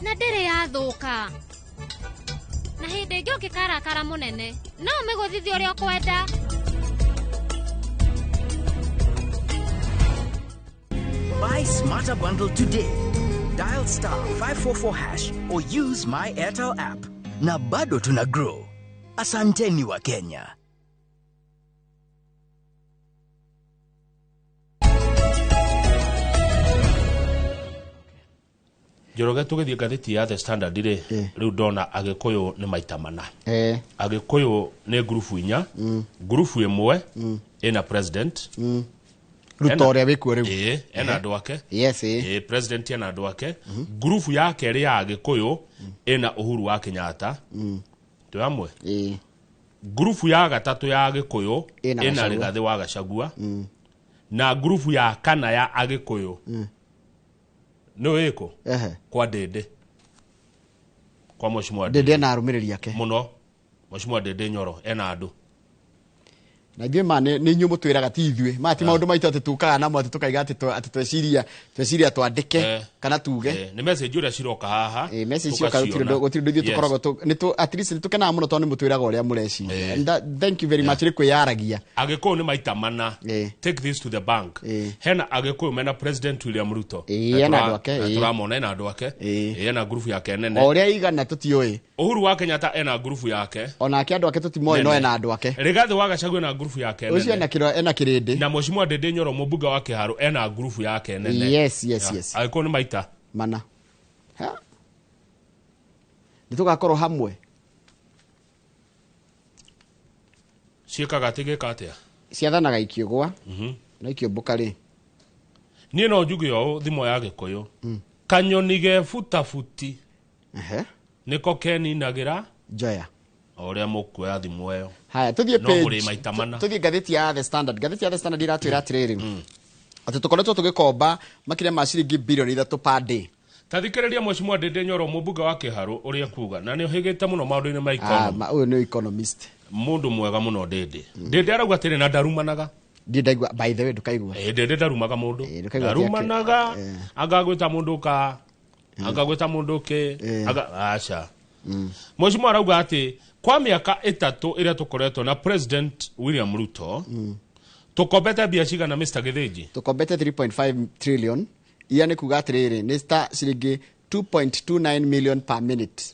Na ndĩrĩ yathũka. Na hĩndĩ ĩngĩ ũngĩkarakara mũnene, no ũmĩgũthithie ũrĩa ũkwenda. Buy Smarter Bundle today. Dial star 544 hash or use my Airtel app. Na bado tuna grow. Asanteni wa Kenya. Njoroge, tũgĩthiĩ ngathĩti ya The Standard rĩ, rĩu ndona Agĩkũyũ nĩ maita mana. Agĩkũyũ nĩ ngurubu inya. Ngurubu ĩmwe ĩna president. Ruto, ũrĩa wĩkuo rĩu. Ĩĩ, ena andũ ake. Yes, ĩĩ. Ĩĩ, president ena andũ ake. Ngurubu ya kerĩ ya Agĩkũyũ ĩna Uhuru wa Kenyatta, twĩ hamwe? Ĩĩ. Ngurubu ya gatatũ ya Agĩkũyũ ĩna ĩna Gachagua. Rigathĩ wa Gachagua, na ngurubu ya kana ya Agĩkũyũ nĩ ĩkũ? Kwa Ndĩndĩ, kwa Mheshimiwa. Ndĩndĩ ena arũmĩrĩri ake. Mũno, Mheshimiwa Ndĩndĩ Nyoro ena andũ. Na ithuĩ ma nĩ inyuĩ mũtwĩraga, ti ithuĩ ma, ti maũndũ maitũ atĩ tũkaga namo atĩ tũkaiga atĩ atĩ tweciria twandĩke kana tuge. Nĩ message ũrĩa ciroka haha. Message cioka, gũtirĩ tũkaciona. ũndũ, gũtirĩ ũndũ ithuĩ tũkoragwo at least nĩ tũkenaga mũno tondũ nĩ mũtwĩraga ũrĩa mũreciria. And thank you very much nĩ kwĩyaragia. Agĩkũyũ nĩ maita mana. Take this to the bank. Hena Agĩkũyũ mena President William Ruto. Ĩĩ, Na ena andũ ake, na ĩĩ. tũramona ena andũ ake. Ĩĩ, ena ngurubu yake nene. O ũrĩa igana tũtiũĩ. Uhuru wa Kenyatta ena ngurubu yake. Onake andũ ake tũtimoĩ, no Nene. ena andũ ake. Rigathĩ wa Gachagua ena ngurubu yake ũcio nene. Ena kĩrĩndĩ. Na Mheshimiwa Ndĩndĩ Nyoro, mũmbunge wa Kĩharũ, ena ngurubu yake nene. Agĩkũyũ nĩ maita mana. Ha? Nĩ tũgakorwo hamwe. Ciĩkaga atĩ gĩka atĩa? Ciathanaga ikiũgwa no ikĩũmbũka rĩ. Niĩ no njuge ũũ, thimo ya Gĩkũyũ, kanyoni ge butabuti nĩko keninagĩra njoya. O ũrĩa mũkuoya thimũ ĩyo. Haya, tuthiĩ No mũrĩ maita mana. Tuthiĩ ngathĩti ya The Standard. Ngathĩti ya The Standard iratwĩra atĩrĩrĩ, atĩ tũkoretwo tũgĩkomba makĩria ma ciringi bilioni 3 per day. Ta thikĩrĩria Mheshimiwa Ndĩndĩ Nyoro, mũmbunge wa Kĩharũ, ũrĩa kuga, na nĩ ũhĩgĩte mũno maũndũ-inĩ ma Ah, economy. ũyũ nĩ economist. Mũndũ mwega mũno Ndĩndĩ. Ndĩndĩ arauga atĩrĩ, na ndarumanaga. Ndiĩ ndaigua, by the way, ndũkaigua. Ĩ, Ndĩndĩ ndarumaga mũndũ. Ndũkaigua atĩ Ndarumanaga, angagwĩta mũndũ ka, angagwĩta mũndũ kĩ, aca. Mheshimiwa arauga atĩ kwa mĩaka 3 ĩrĩa tũkoretwo na President William Ruto, tũkombete mbia cigana, Mr Gĩthĩnji? Tũkombete 3.5 trillion, iria nĩ kuga atĩrĩrĩ, nĩ ta ciringi 2.29 million per minute.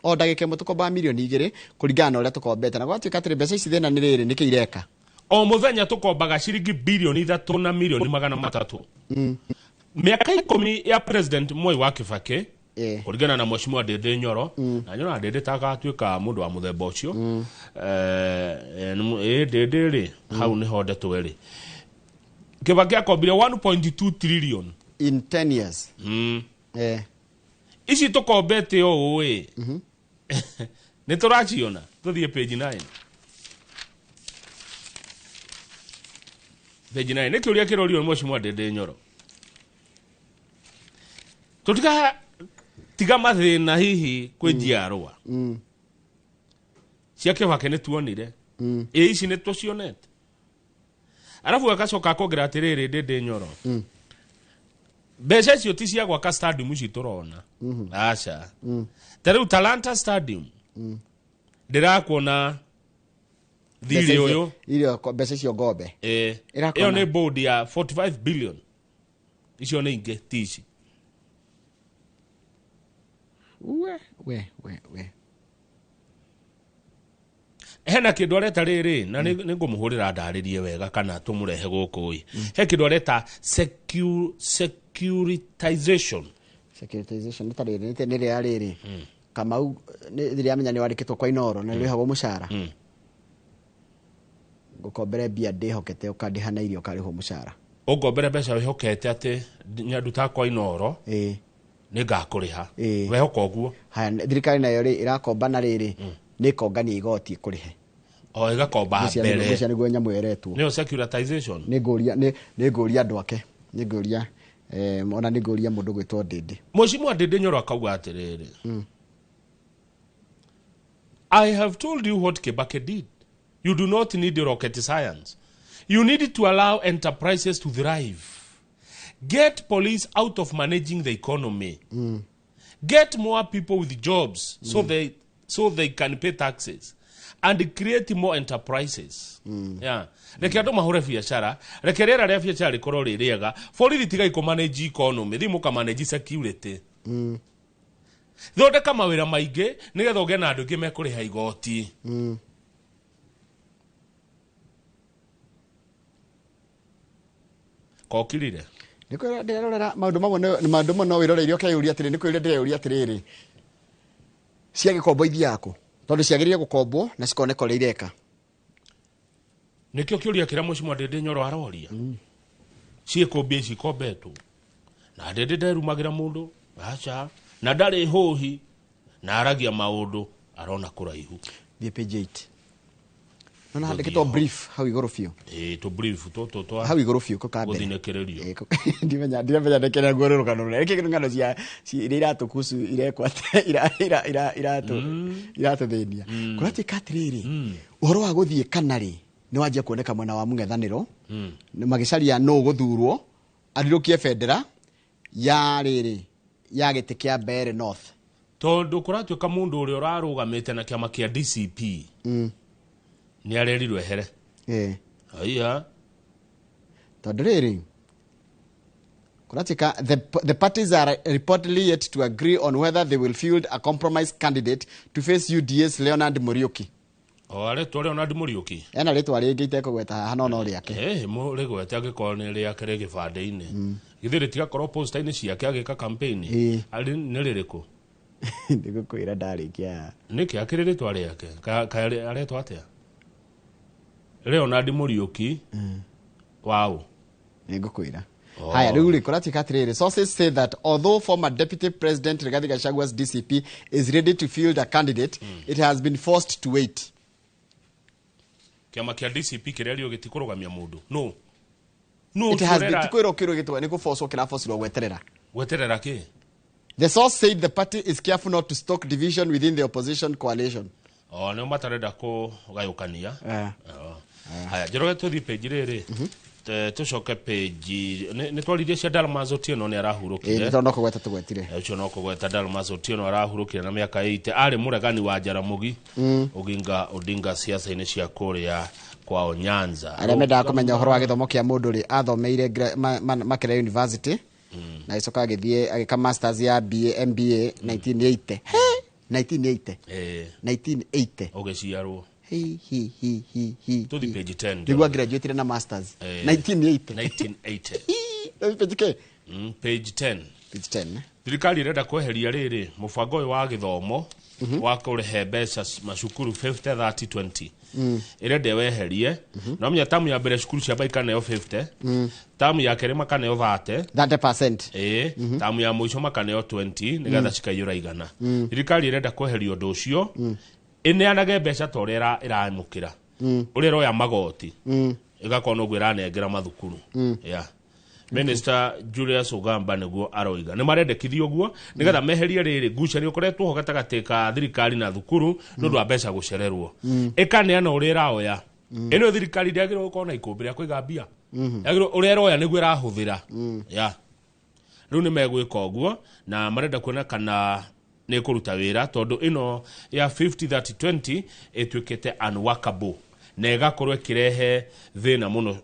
O ndagĩka ĩmwe tũkombaga mirioni 2, kũringana na ũrĩa tũkombete, na gwatuĩka atĩrĩ, mbeca ici, thĩna nĩ rĩrĩ, nĩkĩ ireka? O mũthenya tũkombaga ciringi bilioni 3 na milioni 300. Mĩaka 10 ya President Mwai wa Kibaki, kũringana na Mheshimiwa Ndĩndĩ Nyoro, na nyona Ndĩndĩ ta agatuĩka mũndũ wa mũthemba ũcio. Ĩ Ndĩndĩ rĩ, hau nĩho ndeto ĩrĩ. Kibaki akombire 1.2 trillion in 10 years. Ici tũkombete ũũ ĩ, nĩ tũraciona? Tũthiĩ page 9. Page 9 nĩ kĩũria kĩrorio nĩ Mheshimiwa Ndĩndĩ Nyoro, tũtiga tiga mathĩna hihi kwĩ njiarwa cia Kĩbakĩ? Nĩ tuonire ĩ ici nĩ tũcionete. Arabu agacoka akongerera atĩrĩrĩ, Ndĩndĩ Nyoro, mbeca icio ti cia gwaka stadium ici tũrona, aca. Ta rĩu Talanta Stadium ndĩrakuona Mbeca thirĩ icio- ũyũ. Irio mbeca icio ngombe. Ĩrakuona. Ĩyo nĩ board ya 45 billion, icio nĩ ingĩ, ti ici. We we we we. Hena kĩndũ areta rĩrĩ, na nĩ ngũmũhũrĩra ndarĩrie wega kana tũmũrehe gũkũ ĩ. He kĩndũ areta securitization. Securitization nĩ ta rĩrĩ, nĩ rĩrĩa rĩrĩ Kamau nĩ rĩrĩa amenya nĩ wandĩkĩtwo kwa Inoro na nĩ ũrĩhagwo mũcara, ngũkombere mbia ndĩhokete ũkandĩha na irio ũkarĩhwo mũcara. Ũngombere mbeca wĩhokete atĩ nyanduta kwa Inoro nĩ ngakũrĩha. Wehoka ũguo. Haya, thirikari nayo rĩ, ĩrakomba na rĩrĩ nĩ ĩkongania igoti ĩkũrĩhe. O ĩgakomba mbere. Ngwĩciria nĩguo nyamũ ĩyo ĩretwo. Nĩyo securitization. Nĩ ngũria andũ ake, nĩ ngũria ona nĩ ngũria mũndũ gwĩtwo Ndĩndĩ. Mheshimiwa Ndĩndĩ Nyoro akauga atĩrĩrĩ, "I have told you what Kibaki did. You do not need rocket science. You need to allow enterprises to thrive. Get police out of managing the economy." Get more people with jobs so they can pay taxes and create more enterprises. Yeah. Reke andũ mahũre biacara, reke rĩera rĩa biacara rĩkorwo rĩ rĩega. Borithi tigai kũ manage economy, thiĩ mũka manage security. Thondeka mawĩra maingĩ nĩgetha ũgĩe na andũ aingĩ mekũrĩha igoti. Kokirire. Nĩ kwĩra ndĩrerorera maũndũ mamwe maũndũ mamwe no wĩroreire ũkeyũria atĩrĩ, nĩ kwĩrĩa ndĩreyũria atĩrĩrĩ, cia gĩkombo ithiaga kũ? Tondũ ciagĩrĩire gũkombwo na cikoneka ũrĩa ireka. Nĩkĩo kĩũria kĩrĩa mũcimwa Ndĩndĩ Nyoro aroria. Ciĩkũmbia ici ikombetwo. Na Ndĩndĩ nderumagĩra mũndũ, aca, na ndarĩ hũhi, na aragia maũndũ arona kũraihu. Thiĩ page 8. Nona handĩkĩtwo brief hau igũrũ biũ. Ĩĩ, tũ brief tũtũ twa Hau igũrũ biũ kũ ka mbere. gũthinĩkĩrĩrio. Ĩĩ, ndimenya ndĩkĩrĩa nguo rũgano rũrĩa. Nĩkĩ ng'ano cia iria iratũkucu irekwo atĩ iratũthĩnia. Kũratuĩka atĩrĩrĩ, ũhoro wa gũthiĩ kana rĩ, nĩ wanjia kuoneka mwena wa mũng'ethanĩro. Nĩ magĩcaria nũ gũthurwo arirũkie bendera ya rĩrĩ ya gĩtĩ kĩa Mbeere North. Tondũ kũratuĩka mũndũ ũrĩa ũrarũgamĩte na kĩama kĩa DCP nĩ arerirwo ehere. Haiya. Tondũ rĩrĩ, kũratuĩka the parties are reportedly yet to agree on whether they will field a compromise candidate to face UDA's Leonard Muriuki. O aretwo Leonard Muriuki. Ena rĩtwa rĩngĩ itekũgweta haha no no rĩake. Rĩgwete angĩkorwo nĩ rĩake rĩ gĩbandĩ-inĩ. Githĩ rĩtigakorwo poster-inĩ ciake agĩka campaign? Arĩ nĩ rĩrĩkũ? Nĩngũkwĩra ndarĩkia. Nĩkĩ akĩrĩ rĩtwa rĩake? Ka aretwo atĩa? Leonard Muriuki. Wow. Nĩngũkwĩra. Haya, rĩu rĩ, kũratuĩka atĩrĩrĩ, sources say that although former Deputy President Rigathi Gachagua's DCP is ready to field a candidate, it has been forced to wait. Kĩama kĩa DCP kĩrerio gĩtikũrũgamia mũndũ. No. No, It has been ũcio ũrera- tikwĩrwo kĩrwo gĩtwa, nĩ kũbocwo kĩrabocirwo gweterera. Gweterera kĩ? The source said the party is careful not to stoke division within the opposition coalition. O, nĩo matarenda kũgayũkania. Haya, Njoroge tũthiĩ page rĩrĩ. Tũcoke page, nĩ twaririe cia Dalmas Otieno nĩ arahurũkire. Ĩĩ, nĩ tondũ no kũgweta tũgwetire. Ũcio no kũgweta Dalmas Otieno arahurũkire na mĩaka 80. Arĩ mũregani wa Jaramogi Oginga Odinga siasa-inĩ cia kũrĩa kwao Nyanza. Arĩa mendaga kũmenya ũhoro wa gĩthomo kĩa mũndũ rĩ, athomeire Makerere University. Na agĩcoka agĩthiĩ agĩka masters ya BA, MBA 1980. He! 1980. 1980. Ũgĩciarwo. Hi, hi, hi, hi, hi, Tũthiĩ hi. page 10. Nĩguo graduated na masters. 1980. 1980. Hi, tũthiĩ page K. Page 10. Page 10. Thirikari ĩrenda kweheria rĩrĩ mũbango ũyũ wa gĩthomo wa kũrĩhe mbeca macukuru 50 30 20. Ĩrenda weherie. No menya tamu ya mbere cukuru cia maikaneo 50. Tamu ya kerĩ makaneo 30. 30%. Tamu ya mũico makaneo 20 nĩgetha cikaiyũra igana. Thirikari ĩrenda kweheria ũndũ ũcio. Ĩneanage mbeca ta ũrĩa ĩramũkĩra. Ũrĩa ĩroya magoti. Ĩgakorwo noguo ĩranengera mathukuru. Yeah. Minister Julius Ogamba nĩguo aroiga. Nĩ marendekithio ũguo nĩgetha meherie rĩrĩ ngucanio ũkoretwo ho gatagatĩ ka thirikari na thukuru nĩ ũndũ wa mbeca gũcererwo. Ĩkaneana ũrĩa ĩraoya. Ĩno thirikari ndĩagĩrĩirwo gũkorwo na ikũmbĩ rĩa kũiga mbia. Yagĩrĩirwo ũrĩa ĩroya nĩguo ĩrahũthĩra. Yeah. Rĩu nĩ megwĩka ũguo na marenda kuona kana nĩ kũruta wĩra tondũ ĩno ya 50 30 20 ĩtuĩkĩte unworkable na ĩgakorwo ĩkĩrehe thĩna mũno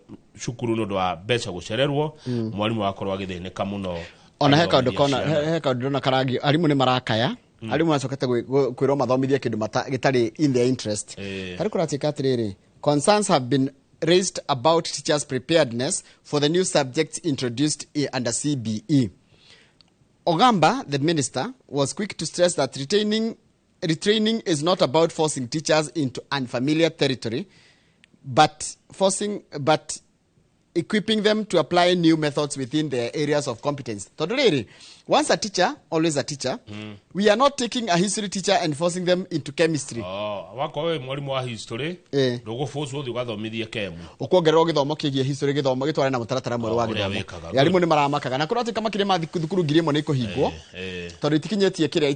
cukuru nĩ ũndũ wa mbeca gũcererwo. Mwarimũ agakorwo agĩthĩnĩka mũno. Ona he kaũndũ kona, Agĩthomithia he kaũndũ ndĩrona karangi, arimũ nĩ marakaya. Arimũ macokete kwĩrwo mathomithie kĩndũ gĩtarĩ in their interest. Tarĩ kũratuĩka atĩrĩrĩ, concerns have been raised about teachers' preparedness for the new subjects introduced under CBE. Ogamba, the minister, was quick to stress that retraining is not about forcing teachers into unfamiliar territory, but equipping them to apply new methods within their areas of competence. Tondũ rĩrĩ, once a teacher, always a teacher. We are not taking a history teacher and forcing them into chemistry. Oh, wakorwo wĩ mwarimũ wa history, ndũgũbũcwo ũthiĩ ũgathomithie kemu. Ũkuongererwo gĩthomo kĩgiĩ history, gĩthomo gĩtware na mũtaratara mwerũ wa Oh, ũrĩa gĩthomo. wĩkaga. Arimũ nĩ maramakaga. Na kũratuĩka makĩria ma thukuru ngiri ĩmwe nĩ ikũhingwo. Tondũ itikinyĩtie kĩrĩa,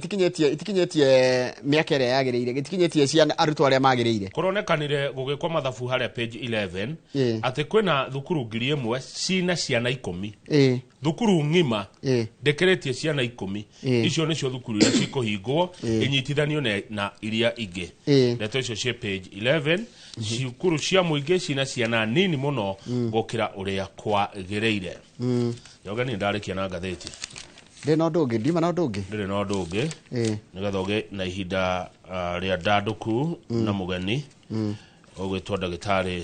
itikinyĩtie mĩaka ĩrĩa yagĩrĩire, itikinyĩtie ciana arutwo arĩa magĩrĩire. Kũronekanire gũgĩkwo mathabu harĩa page 11, atĩ kwĩna thukuru ngiri ĩmwe cina ciana 10. Thukuru ng'ima ndĩkĩrĩtie ciana 10, icio nĩcio thukuru iria cikũhingwo inyitithanio na iria ingĩ. Ndeto icio ciĩ page 11. Cukuru cia mũingĩ cina ciana nini mũno gũkĩra ũrĩa kwagĩrĩire. Yoga, niĩ ndarĩkia na ngathĩti. Ndĩ na ũndũ ũngĩ, ndiuma na ũndũ ũngĩ. Ndĩrĩ na ũndũ ũngĩ, nĩgetha ũgĩe na ihinda rĩa ndandũku na mũgeni ũgwĩtwo ndagĩtarĩ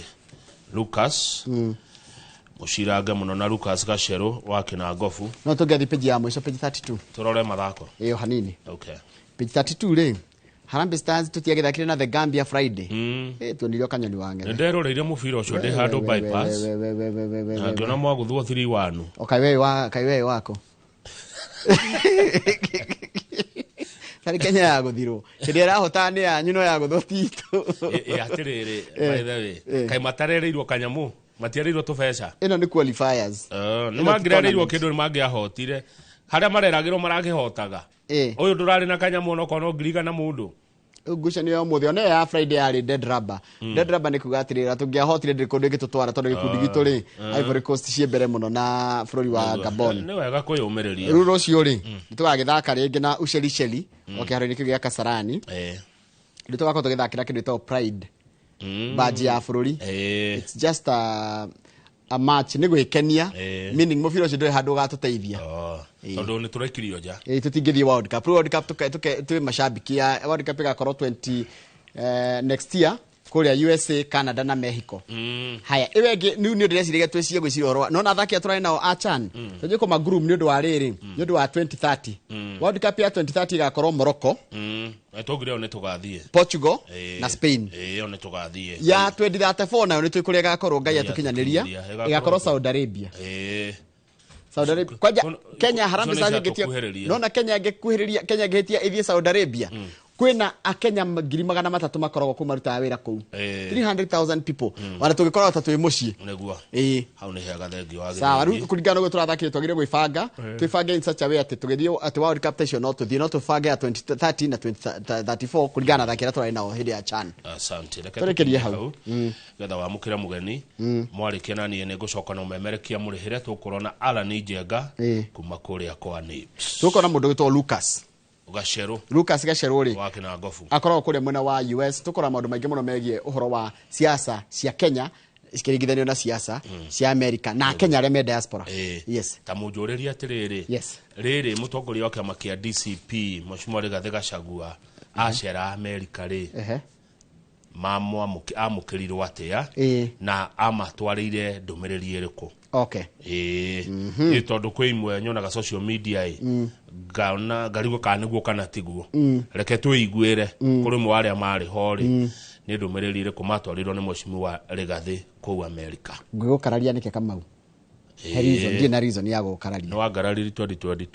Lucas mũcirange mũno na Lucas Gacerũ wa Kĩnangobu. No tũngĩathiĩ page ya mũico, page 32. Tũrore mathako. Ĩyo hanini. Okay. Page 32 rĩ, Harambee Stars tũtiagĩthakire na the Gambia Friday. Tuonirio kanyoni wa Nĩ ng'ethe. Nderoreire mũbira ũcio ndĩ handũ bypass na ngĩona mwagũthwo 3-1. O kai wa kai we wako tarĩ Kenya ya gũthirwo hĩndĩ ĩrĩa ĩrahotana nĩ yanyu, no ya gũthwo titũ. Ĩ atĩrĩrĩ, by the way, kaĩ matarereirwo kanyamũ, matiarĩirwo tũbeca? Ĩno nĩ qualifiers. Nĩ mangĩrereirwo kĩndũ nĩ mangĩahotire harĩa mareragĩrwo marakĩhotaga. Ũyũ ndũrarĩ na kanyamũ onokorwo no 100,000 mũndũ. Ngucanio ya ũmũthĩ ona ĩyo ya Friday yarĩ dead rubber. Dead rubber nĩ kuga atĩrĩrĩ, tũngĩahotire ndĩrĩ kũndũ ĩngĩtũtwara, tondũ gĩkundi gitũ rĩ, Ivory Coast ciĩ mbere mũno na bũrũri wa Gabon. Nĩ wega kwĩyũmĩrĩria. Rĩu rũciũ rĩ, nĩ tũgagĩthaka rĩngĩ na Ushelisheli o kĩharo-inĩ kĩu gĩa Kasarani. Nĩ tũgakorwo tũgĩthakĩra kĩndũ gĩtagwo pride badge ya bũrũri. It's just a match nĩ gwĩkenia, meaning mũbira ũcio ndũrĩ handũ ũgatũteithia. Oh, tondũ nĩ tũrekirio nja. Tũtingĩthiĩ World Cup. Rĩu World Cup twĩ macambiki ya World Cup ĩgakorwo 20 next year kũrĩa USA, Canada na Mexico. Haya, ĩyo ĩngĩ nĩ ũndũ ndĩreciragia twĩcirie gwĩciria ũhoro no na athaki arĩa tũrarĩ nao a CHAN tũnjie kũma groom nĩ ũndũ wa rĩrĩ, nĩ ũndũ wa 2030. World Cup ya 2030 ĩgakorwo Morocco, Tũngire ĩyo nĩ tũgathiĩ. Portugal na Spain. Ĩyo nĩ tũgathiĩ. Ya 2034 nayo nĩ twĩ kũrĩa ĩgakorwo, Ngai atũkinyanĩria, atũkinyanĩria. Ĩgakorwo ĩgakorwo Saudi Arabia. Saudi Arabia kwanja Kenya Harambee icio nĩ Stars ĩngĩtia ciatũkuhĩrĩria. Nona Kenya ĩngĩkuhĩrĩria, Kenya ĩngĩhĩtia ĩthiĩ Saudi Arabia, kwĩna akenya 300,000 makoragwo kũu marutaga wĩra kũu. 300,000 people, ona tũgĩkorwo ta twĩ mũciĩ. Nĩguo. Hau nĩ hega, thengiũ wa Sawa, gĩthĩnji. rĩu kũringana na ũguo tũrathakire, twagĩrĩire gwĩbanga, twĩbange in such a way atĩ tũgĩthiĩ atĩ World Cup ta icio no tũthiĩ, no tũbange ya 2030 na 2034 kũringana na athaki arĩa tũrarĩ nao hĩndĩ ya CHAN. Asante, reke Tũrĩkĩrie tũkinye hau. Getha wamũkĩra mũgeni mwarĩkia na niĩ nĩ ngũcoka na ũmemerekia mũrĩhĩre tũkũrona Alan Njenga kuma kũrĩa kwa Nips. Tũkona mũndũ wĩtwo Lucas Gacerũ. Lucas Gacerũ rĩ, wa Kĩnangobu. Akoragwo kũrĩa mwena wa US. Tũkora maũndũ maingĩ mũno megiĩ ũhoro wa siasa cia Kenya cikĩringithanio na siasa cia America na Kenya arĩa me diaspora. Yes. Ta mũnjũrĩrie atĩrĩrĩ, rĩrĩ mũtongoria wa kĩama kĩa DCP Mheshimiwa Rigathĩ Gachagua acera Amerika rĩ, amũkĩrirwo atĩa na amatwarĩire ndũmĩrĩri ĩrĩkũ? Ĩĩ. Ĩ tondũ kwĩ imwe nyonaga social media ĩ ngona ngarigwo kana nĩguo kana tiguo. Reke twĩiguĩre kũrĩ ũmwe wa arĩa marĩ ho rĩ, nĩ ndũmĩrĩri ĩrĩkũ matwarĩirwo nĩ Mheshimiwa Rigathĩ kũu Amerika. Ngũgũkararia nĩkĩ, Kamau? He reason, ndirĩ na reason ya gũgũkararia. Nĩ wangarariri 2022.